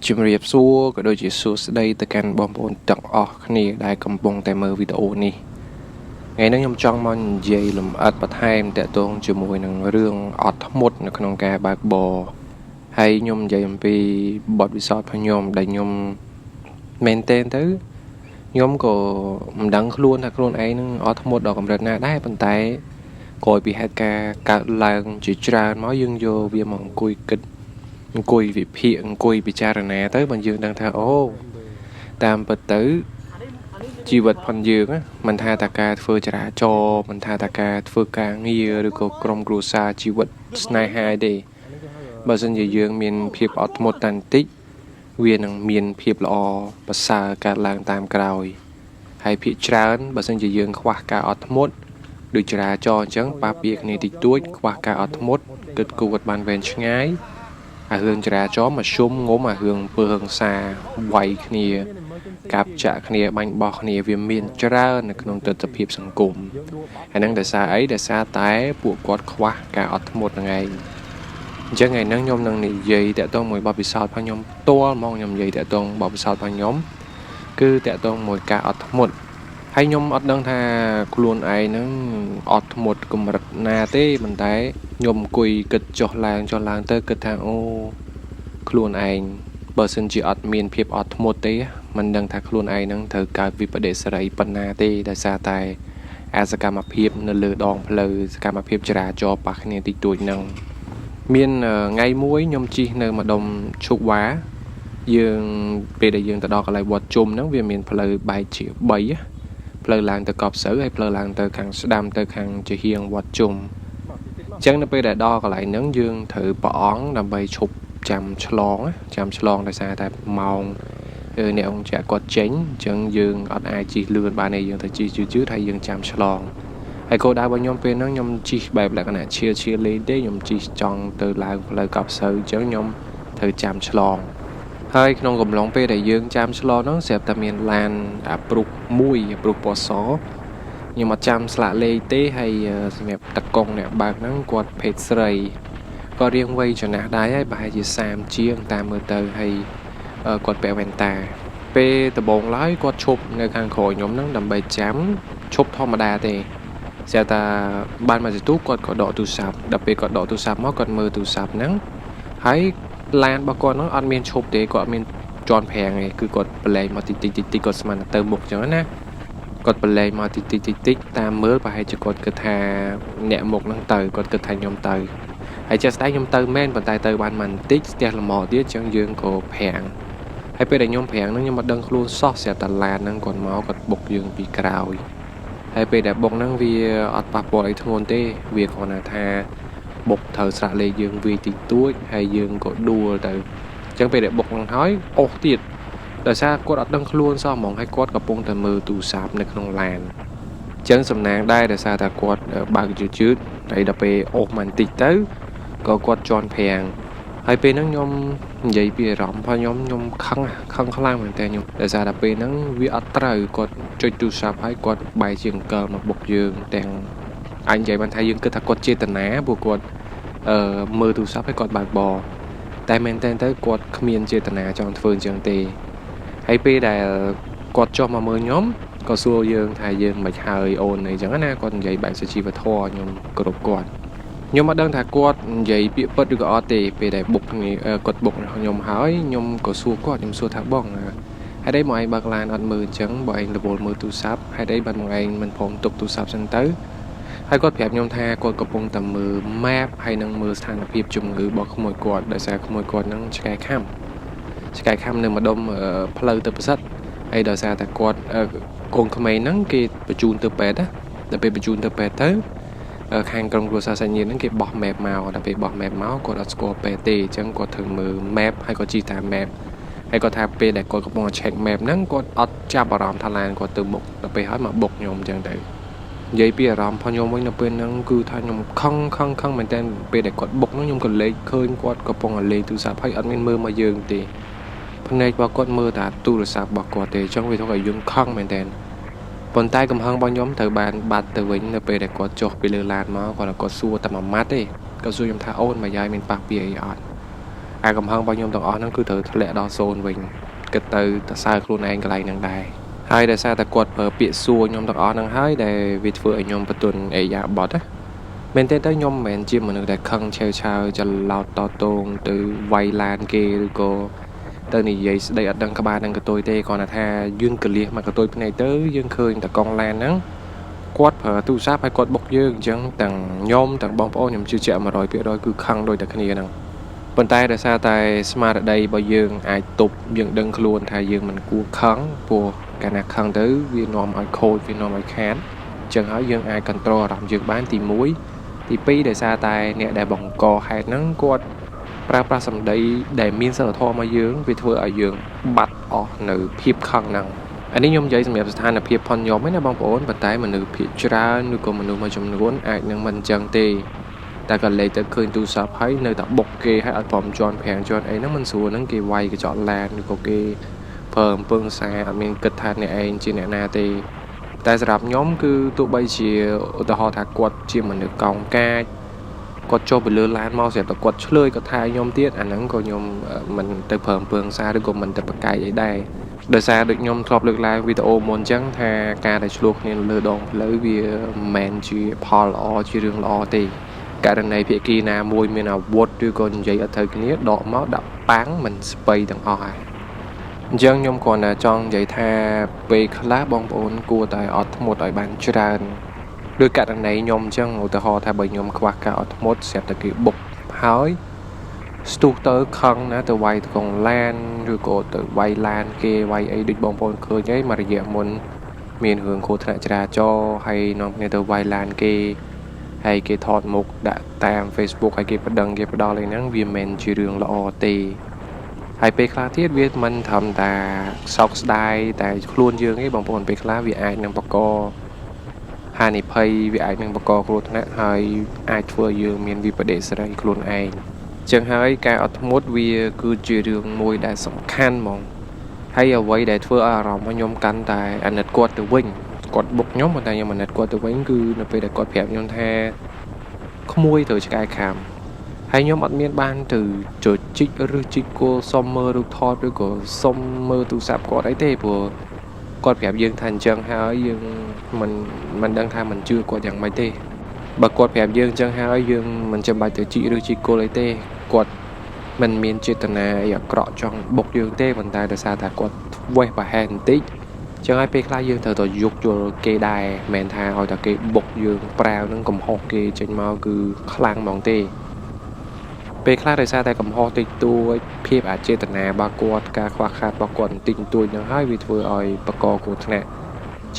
ជំរាបសួរក៏ដូចជាសួស្តីទៅកាន់បងប្អូនទាំងអស់គ្នាដែលកំពុងតែមើលវីដេអូនេះថ្ងៃនេះខ្ញុំចង់មកនិយាយលម្អិតបន្ថែមតាក់ទងជាមួយនឹងរឿងអត់ធ្មត់នៅក្នុងការបើកបរហើយខ្ញុំនិយាយអំពីបទពិសោធន៍របស់ខ្ញុំដែលខ្ញុំមែនទែនទៅខ្ញុំក៏មិនដឹងខ្លួនថាខ្លួនឯងនឹងអត់ធ្មត់ដល់កម្រិតណាដែរប៉ុន្តែក្រោយពីហេតុការណ៍កើតឡើងជាច្រើនមកយើងយកវាមកអង្គុយគិត អង្គុយវិភាគអង្គុយពិចារណាទៅបើយើងដឹងថាអូតាមពិតទៅជីវិតផងយើងណាមិនថាតាការធ្វើចរាចរណ៍មិនថាតាការធ្វើការងារឬក៏ក្រុមគ្រួសារជីវិតស្នេហាទេបើសិនជាយើងមានភាពអត់ធ្មត់តាន់តិចវានឹងមានភាពល្អប្រសើរកើតឡើងតាមក្រោយហើយភាគច្រើនបើសិនជាយើងខ្វះការអត់ធ្មត់ដូចចរាចរណ៍អញ្ចឹងប៉ះពារគ្នាតិចតួចខ្វះការអត់ធ្មត់គិតគូរអត់បានវែងឆ្ងាយ អារឿងចរាចរណ៍មកជុំងំអារឿងអំពើហិង្សាវាយគ្នាកាប់ចាក់គ្នាបាញ់បោះគ្នាវាមានច្រើននៅក្នុងទស្សនវិជ្ជាសង្គមហើយនឹងដោយសារអីដោយសារតែពួកគាត់ខ្វះការអត់ធ្មត់ហ្នឹងឯងអញ្ចឹងថ្ងៃហ្នឹងខ្ញុំនឹងនិយាយតាក់ទងមួយបទពិសោធន៍របស់ខ្ញុំផ្ទាល់ហ្មងខ្ញុំនិយាយតាក់ទងបទពិសោធន៍របស់ខ្ញុំគឺតាក់ទងមួយការអត់ធ្មត់ហើយខ្ញុំអត់ដឹងថាខ្លួនឯងហ្នឹងអត់ធ្មត់កម្រិតណាទេប៉ុន្តែខ្ញុំអង្គុយគិតចុះឡើងចុះឡើងទៅគិតថាអូខ្លួនឯងបើសិនជាអត់មានភាពអត់ធ្មត់ទេមិនដឹងថាខ្លួនឯងហ្នឹងត្រូវកើតវិបដិសេរីប៉ុណ្ណាទេដោយសារតែអាសកម្មភាពនៅលើដងផ្លូវសកម្មភាពចរាចរណ៍ប៉ះគ្នាតិចតួចហ្នឹងមានថ្ងៃមួយខ្ញុំជិះនៅម្ដុំឈុកវ៉ាយើងពេលដែលយើងទៅដល់កន្លែងវត្តជុំហ្នឹងវាមានផ្លូវបែកជា3ផ្លូវឡើងទៅកប់ស្រូវហើយផ្លូវឡើងទៅខាងស្ដាំទៅខាងជាហៀងវត្តជុំអញ្ចឹងនៅពេលដែលដល់កន្លែងហ្នឹងយើងត្រូវប្រអងដើម្បីឈប់ចាំឆ្លងចាំឆ្លងដោយសារតែម៉ោងអ្នកអង្គចាក់គាត់ចេញអញ្ចឹងយើងអត់អាចជិះលឿនបានទេយើងត្រូវជិះយឺតៗហើយយើងចាំឆ្លងហើយគោលដៅរបស់ខ្ញុំពេលហ្នឹងខ្ញុំជិះបែបលក្ខណៈឈៀលឈៀលលេងទេខ្ញុំជិះចង់ទៅឡើងផ្លូវកប់ស្រូវអញ្ចឹងខ្ញុំត្រូវចាំឆ្លងហើយក្នុងកំឡុងពេលដែលយើងចាំឆ្លងហ្នឹងស្រាប់តែមានឡានអាព្រុសមួយអាព្រុសពណ៌សខ្ញុំអត់ចាំស្លាកលេខទេហើយសម្រាប់តកងអ្នកបើកហ្នឹងគាត់ភេទស្រីគាត់រៀងវ័យចំណាស់ដែរហើយប្រហែលជា30ជាងតាមមើលទៅហើយគាត់ពាក់វ៉ែនតាពេលដំបូងឡើយគាត់ឈប់នៅខាងក្រោយខ្ញុំហ្នឹងដើម្បីចាំឈប់ធម្មតាទេស្រាប់តែបានមកទូគាត់ក៏ដកទូរស័ព្ទដល់ពេលគាត់ដកទូរស័ព្ទមកគាត់មើលទូរស័ព្ទហ្នឹងហើយឡានរបស់គាត់ហ្នឹងអត់មានឈប់ទេគាត់អត់មានជន់ហ្វ្រាំងទេគឺគាត់ប្រឡែងមកតិចតិចតិចតិចគាត់ស្មានទៅមុខអញ្ចឹងណាគាត់ប្រឡែងមកតិចតិចតិចតិចតាមមើលប្រហែលជាគាត់គិតថាអ្នកមុខហ្នឹងទៅគាត់គិតថាខ្ញុំទៅហើយជាក់ស្ដែងខ្ញុំទៅមែនប៉ុន្តែទៅបានមិនបន្តិចស្ទះល្មមទៀតអញ្ចឹងយើងក៏ហ្វ្រាំងហើយពេលដែលខ្ញុំហ្វ្រាំងហ្នឹងខ្ញុំអត់ដឹងខ្លួនសោះស្រាប់តែឡានហ្នឹងគាត់មកគាត់បុកយើងពីក្រោយហើយពេលដែលបុកហ្នឹងវាអត់ប៉ះពាល់អីធ្ងន់ទេវាគ្រាន់តែថាបុកត្រូវស្រាក់លេខយើងវាយតិចតួចហើយយើងក៏ដួលទៅអញ្ចឹងពេលដែលបុកហ្នឹងហើយអូសទៀតដោយសារគាត់អត់ដឹងខ្លួនសោះហ្មងហើយគាត់កំពុងតែមើលទូរស័ព្ទនៅក្នុងឡានអញ្ចឹងសំណាងដែរដោយសារតែគាត់បើកយឺតយឺតហើយដល់ពេលអូសមកបន្តិចទៅក៏គាត់ជន់ហ្វ្រាំងហើយពេលហ្នឹងខ្ញុំនិយាយពីអារម្មណ៍របស់ខ្ញុំខ្ញុំខឹងខឹងខ្លាំងមែនតើខ្ញុំដោយសារតែពេលហ្នឹងវាអត់ត្រូវគាត់ចុចទូរស័ព្ទហើយគាត់បែរជាអង្គលមកបុកយើងទាំងអញនិយាយបានថាយើងគិតថាគាត់ចេតនាព្រោះគាត់អឺមើលទូរស័ព្ទហើយគាត់បើកបរតែមែនតើទៅគាត់គ្មានចេតនាចង់ធ្វើអញ្ចឹងទេហើយពេលដែលគាត់ចុះមកមើលខ្ញុំក៏សួរយើងថាយើងមិនហើយអូនអីចឹងណាគាត់និយាយបែបសុជីវធម៌ខ្ញុំគោរពគាត់ខ្ញុំអត់ដឹងថាគាត់និយាយពាក្យពិតឬក៏អត់ទេពេលដែលបុកគ្នាគាត់បុកខ្ញុំហើយខ្ញុំក៏សួរគាត់ខ្ញុំសួរថាបងហេតុអីមកឯងបើកឡានអត់មើលអញ្ចឹងបើឯងរវល់មើលទូរស័ព្ទហេតុអីបានមកឯងមិនព្រមទុកទូរស័ព្ទចឹងទៅហើយគាត់ប្រាប់ខ្ញុំថាគាត់កំពុងតែមើល map ហើយនឹងមើលស្ថានភាពជំងឺរបស់ក្មួយគាត់ដោយសារក្មួយគាត់នឹងឆ្កែខាំឆ្កែខាំនៅម្ដុំផ្លូវទៅប្រសិទ្ធហើយដោយសារតែគាត់កូនក្មេងហ្នឹងគេបញ្ជូនទៅពេទ្យណាដល់ពេលបញ្ជូនទៅពេទ្យទៅខាងក្រុមគ្រួសារសាច់ញាតិហ្នឹងគេបោះ map មកដល់ពេលបោះ map មកគាត់អត់ស្គាល់ពេទ្យទេអញ្ចឹងគាត់ត្រូវមើល map ហើយគាត់ជិះតាម map ហើយគាត់ថាពេលដែលគាត់កំពុង check map ហ្នឹងគាត់អត់ចាប់អារម្មណ៍ថាឡានគាត់ទៅមុខដល់ពេលហើយមកបុកខ្ញុំអញ្ចឹងទៅនិយាយពីអារម្មណ៍របស់ខ្ញុំវិញនៅពេលហ្នឹងគឺថាខ្ញុំខឹងខឹងខឹងមែនតើពេលដែលគាត់បុកហ្នឹងខ្ញុំក៏លេចឃើញគាត់កំពុងតែលេងទូរស័ព្ទហើយអត់មានមើលមកយើងទេភ្នែករបស់គាត់មើលតែទូរស័ព្ទរបស់គាត់ទេអញ្ចឹងវាធ្វើឲ្យយើងខឹងមែនតើប៉ុន្តែកំហឹងរបស់ខ្ញុំត្រូវបានបាត់ទៅវិញនៅពេលដែលគាត់ចុះពីលើឡានមកគាត់គាត់សួរតែមួយម៉ាត់ទេគាត់សួរខ្ញុំថាអូនមួយយាយមានប៉ះពាអីអត់ អាកំហឹងរបស់ខ្ញុំទាំងអស់ហ្នឹងគឺត្រូវធ្លាក់ដល់សូន្យវិញគិតទៅតសើខ្លួនឯងកន្លែងហ្នឹងដែរហើយដោយសារតែគាត់ប្រើពាក្យសួរខ្ញុំទាំងអស់ហ្នឹងហើយដែលវាធ្វើឲ្យខ្ញុំបន្ទន់អេយ៉ាបតណាមែនទេទៅខ្ញុំមិនមែនជាមនុស្សដែលខឹងឆេវឆាវច្រឡោតតតងទៅវាយឡានគេឬក៏ទៅនិយាយស្ដីអត់ដឹងក្បាលនឹងកតុយទេគ្រាន់តែថាយើងកលៀសមកកតុយភ្នែកទៅយើងឃើញតកង់ឡានហ្នឹងគាត់ប្រើទូរស័ព្ទហើយគាត់បុកយើងអញ្ចឹងទាំងខ្ញុំទាំងបងប្អូនខ្ញុំជឿជាក់100%គឺខឹងដូចតែគ្នាហ្នឹងប៉ុន្តែដោយសារតែស្មារតីរបស់យើងអាចទប់យើងដឹងខ្លួនថាយើងមិនគួរខឹងព្រោះកាលណាខឹងទៅវានាំឲ្យខូចវានាំឲ្យខាតអញ្ចឹងហើយយើងអាច control អារម្មណ៍យើងបានទី1ទី2ដោយសារតែអ្នកដែលបង្កហេតុហ្នឹងគាត់ប្រើប្រាស់សម្ដីដែលមានសិលធម៌មកយើងវាធ្វើឲ្យយើងបាត់អស់នៅភាពខឹងហ្នឹងអានេះខ្ញុំនិយាយសម្រាប់ស្ថានភាពផនខ្ញុំឯណាបងប្អូនប៉ុន្តែមនុស្សភាគច្រើនឬក៏មនុស្សមួយចំនួនអាចនឹងមិនអញ្ចឹងទេតែក៏លេចទៅឃើញទូរស័ព្ទហើយនៅតែបុកគេហើយអត់ព្រមជន់ប្រាំងជន់អីហ្នឹងមិនស្រួលហ្នឹងគេវាយកញ្ចក់ឡានឬក៏គេប្រើអំពើហិង្សាអត់មានគិតថាអ្នកឯងជាអ្នកណាទេតែសម្រាប់ខ្ញុំគឺទោះបីជាឧទាហរណ៍ថាគាត់ជាមនុស្សកោងកាចគាត់ចុះពីលើឡានមកស្រាប់តែគាត់ឆ្លើយគាត់ថាខ្ញុំទៀតអាហ្នឹងក៏ខ្ញុំមិនទៅប្រើអំពើហិង្សាឬក៏មិនទៅប្រកែកអីដែរដោយសារដូចខ្ញុំធ្លាប់លើកឡើងវីដេអូមុនអញ្ចឹងថាការដែលឆ្លោះគ្នាលើដងផ្លូវវាមិនមែនជាផលល្អជារឿងល្អទេករណីភាគីណាមួយមានអាវុធឬក៏និយាយអត់ត្រូវគ្នាដកមកដាក់ប៉ាំងមិនស្ពៃទាំងអស់ហើយអញ្ចឹងខ្ញុំគ្រាន់តែចង់និយាយថាពេលខ្លះបងប្អូនគួរតែអត់ធ្មត់ឲ្យបានច្រើនដោយករណីខ្ញុំអញ្ចឹងឧទាហរណ៍ថាបើខ្ញុំខ្វះការអត់ធ្មត់ស្រាប់តែគេបុកហើយស្ទុះទៅខឹងណាទៅវាយកងឡានឬក៏ទៅវាយឡានគេវាយអីដូចបងប្អូនឃើញអីមួយរយៈមុនមានរឿងគ្រោះថ្នាក់ចរាចរណ៍ហើយនាំគ្នាទៅវាយឡានគេហើយគេថតមុខដាក់តាម Facebook ហើយគេប្តឹងគេផ្ដល់អីហ្នឹងវាមិនមែនជារឿងល្អទេហើយពេលខ្លះទៀតវាមិនត្រឹមតែសោកស្ដាយតែខ្លួនយើងទេបងប្អូនពេលខ្លះវាអាចនឹងបង្កហានិភ័យវាអាចនឹងបង្កគ្រោះថ្នាក់ហើយអាចធ្វើឲ្យយើងមានវិបត្តិសេរីខ្លួនឯងចឹងហើយការអត់ធ្មត់វាគឺជារឿងមួយដែលសំខាន់ហ្មងហើយអ្វីដែលធ្វើឲ្យអារម្មណ៍របស់ខ្ញុំកាន់តែអាណិតគាត់ទៅវិញគាត់បុកខ្ញុំប៉ុន្តែខ្ញុំអាណិតគាត់ទៅវិញគឺនៅពេលដែលគាត់ប្រាប់ខ្ញុំថាក្មួយត្រូវឆ្កែខាំហើយខ្ញុំអត់មានបានទៅជជីកឬជីកគល់សុំមើលរូបថតឬក៏សុំមើលទូរស័ព្ទគាត់អីទេព្រោះគាត់ប្រាប់យើងថាអញ្ចឹងហើយយើងមិនដឹងថាមិនជឿគាត់យ៉ាងម៉េចទេបើគាត់ប្រាប់យើងអញ្ចឹងហើយយើងមិនចាំបាច់ទៅជីកឬជីកគល់អីទេគាត់មិនមានចេតនាអីអាក្រក់ចង់បុកយើងទេប៉ុន្តែដោយសារតែគាត់ធ្វេសប្រហែសបន្តិចចឹងហើយពេលខ្លះយើងត្រូវតែយោគយល់គេដែរមិនមែនថាឲ្យតែគេបុកយើងប្រាវនឹងកំហុសគេចេញមកគឺខ្លាំងហ្មងទេពេលខ្លះដោយសារតែកំហុសតិចតួចភាពអចេតនារបស់គាត់ការខ្វះខាតរបស់គាត់បន្តិចបន្តួចហ្នឹងហើយវាធ្វើឲ្យបង្កគ្រោះថ្នាក់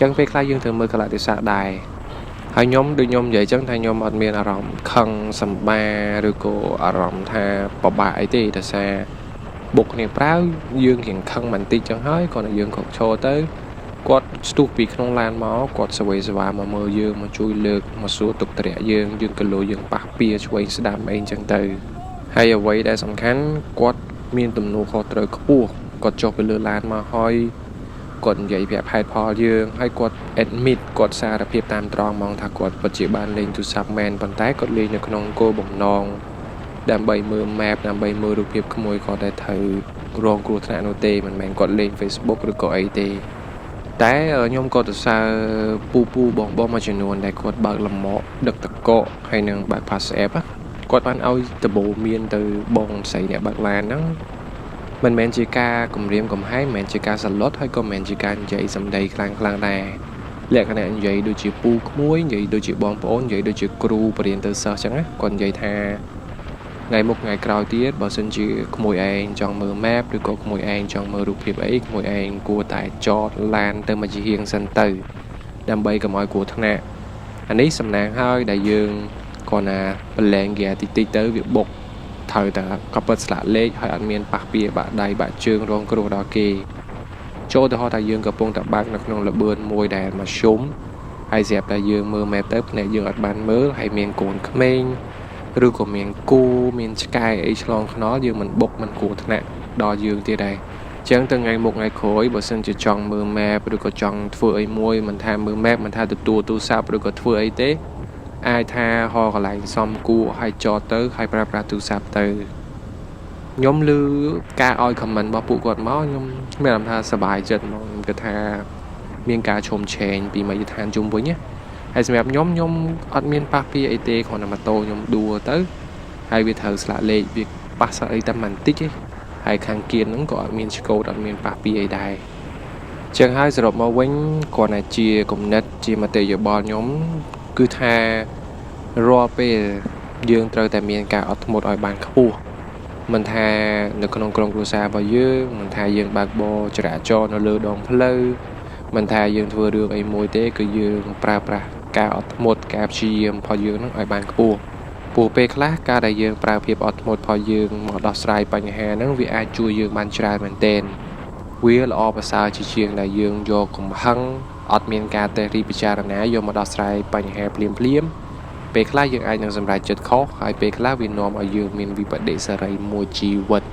ចឹងពេលខ្លះយើងត្រូវមើលកលៈទេសៈដែរហើយខ្ញុំដូចខ្ញុំនិយាយចឹងថាខ្ញុំអត់មានអារម្មណ៍ខឹងសម្បាឬក៏អារម្មណ៍ថាពិបាកអីទេដោយសារបុកគ្នាប្រាវយើងរៀងខឹងបន្តិចចឹងហើយគ្រាន់តែយើងក៏ឈរទៅគាត់ស្ទុះពីក្នុងឡានមកគាត់ស្វេស្វាមកមើលយើងមកជួយលើកមកសួរទុកត្រៈយើងយើងគីឡូយើងប៉ះពៀឆ្វេងស្ដាំអីចឹងទៅហើយអ្វីដែលសំខាន់គាត់មានទំនួលខុសត្រូវខ្ពស់គាត់ចុះពីលើឡានមកហើយគាត់និយាយប្រាប់ហេតុផលយើងហើយគាត់ admit គាត់សារភាពតាមត្រង់ហ្មងថាគាត់ពិតជាបានលេងទូរស័ព្ទមែនប៉ុន្តែគាត់លេងនៅក្នុងគោលបំណងដើម្បីមើល map ដើម្បីមើលរូបភាពក្មួយគាត់ដែលត្រូវរងគ្រោះថ្នាក់នោះទេមិនមែនគាត់លេង Facebook ឬក៏អីទេតែខ្ញុំក៏សរសើរពូពូបងបងមួយចំនួនដែលគាត់បើកលំមកដឹកតកកហើយនឹងបើក Pass app គាត់បានឲ្យដបូមានទៅបងស្រីអ្នកបើកឡានហ្នឹងមិនមែនជាការគំរាមកំហែងមិនមែនជាការសន្លត់ហើយក៏មិនមែនជាការនិយាយសម្ដីខ្លាំងខ្លាំងដែរលក្ខណៈនិយាយដូចជាពូក្មួយនិយាយដូចជាបងប្អូននិយាយដូចជាគ្រូបរៀនទៅសិស្សចឹងណាគាត់និយាយថាថ្ងៃមុខថ្ងៃក្រោយទៀតបើសិនជាក្មួយឯងចង់មើល map ឬក៏ក្មួយឯងចង់មើលរូបភាពអីក្មួយឯងគួរតែចតឡានទៅមួយជាហៀងសិនទៅដើម្បីកុំឲ្យគ្រោះថ្នាក់អានេះសំណាងហើយដែលយើងគ្រាន់តែប្រឡែងហ្គាតិចតិចទៅវាបុកត្រូវតែកពិតស្លាកលេខហើយអត់មានប៉ះពៀបាក់ដៃបាក់ជើងរងគ្រោះដល់គេចូលទៅហោះថាយើងកំពុងតែបើកនៅក្នុងលបឿនមួយដែលមធ្យមហើយស្រាប់តែយើងមើល map ទៅភ្នែកយើងអត់បានមើលហើយមានកូនក្មេងឬក៏មានគោមានឆ្កែអីឆ្លងថ្នល់យើងមិនបុកមិនគ្រោះថ្នាក់ដល់យើងទៀតដែរចឹងទៅថ្ងៃមុខថ្ងៃក្រោយបើសិនជាចង់មើល map ឬក៏ចង់ធ្វើអីមួយមិនថាមើល map មិនថាទទួលទូរស័ព្ទឬក៏ធ្វើអីទេអាចថាហកកន្លែងសំគួរឲ្យចតទៅហើយប្រើប្រាស់ទូរស័ព្ទទៅ។ ខ្ញុំឮការឲ្យ comment របស់ពួកគាត់មកខ្ញុំមានអារម្មណ៍ថាសប្បាយចិត្តហ្មងខ្ញុំគិតថាមានការឈុំឆេងពីមជ្ឈដ្ឋានជុំវិញណាហើយសម្រាប់ខ្ញុំខ្ញុំអត់មានប៉ះពាអីទេគ្រាន់តែម៉ូតូខ្ញុំដួលទៅហើយវាត្រូវស្លាកលេខវាប៉ះស្អីតែបន្តិចទេហើយខាងគៀនហ្នឹងក៏អត់មានឆ្កូតអត់មានប៉ះពាអីដែរចឹងហើយសរុបមកវិញគ្រាន់តែជាគំនិតជាមតិយោបល់ខ្ញុំគឺថារាល់ពេលយើងត្រូវតែមានការអត់ធ្មត់ឲ្យបានខ្ពស់មិនថានៅក្នុងក្រុមគ្រួសាររបស់យើងមិនថាយើងបើកបរចរាចរណ៍នៅលើដងផ្លូវមិនថាយើងធ្វើរឿងអីមួយទេគឺយើងប្រើប្រាស់ការអត់ធ្មត់ការព្យាយាមរបស់យើងនឹងឲ្យបានខ្ពស់ព្រោះពេលខ្លះការដែលយើងប្រើភាពអត់ធ្មត់របស់យើងមកដោះស្រាយបញ្ហាហ្នឹងវាអាចជួយយើងបានច្រើនមែនទែនវាល្អប្រសើរជាជាងដែលយើងយកកំហឹងអត់មានការតេស្តរីពិចារណាយកមកដោះស្រាយបញ្ហាភ្លាមភ្លាមៗពេលខ្លះយើងអាចនឹងសម្រេចចិត្តខុសហើយពេលខ្លះវានាំឲ្យយើងមានវិបត្តិសេរីមួយជីវិត។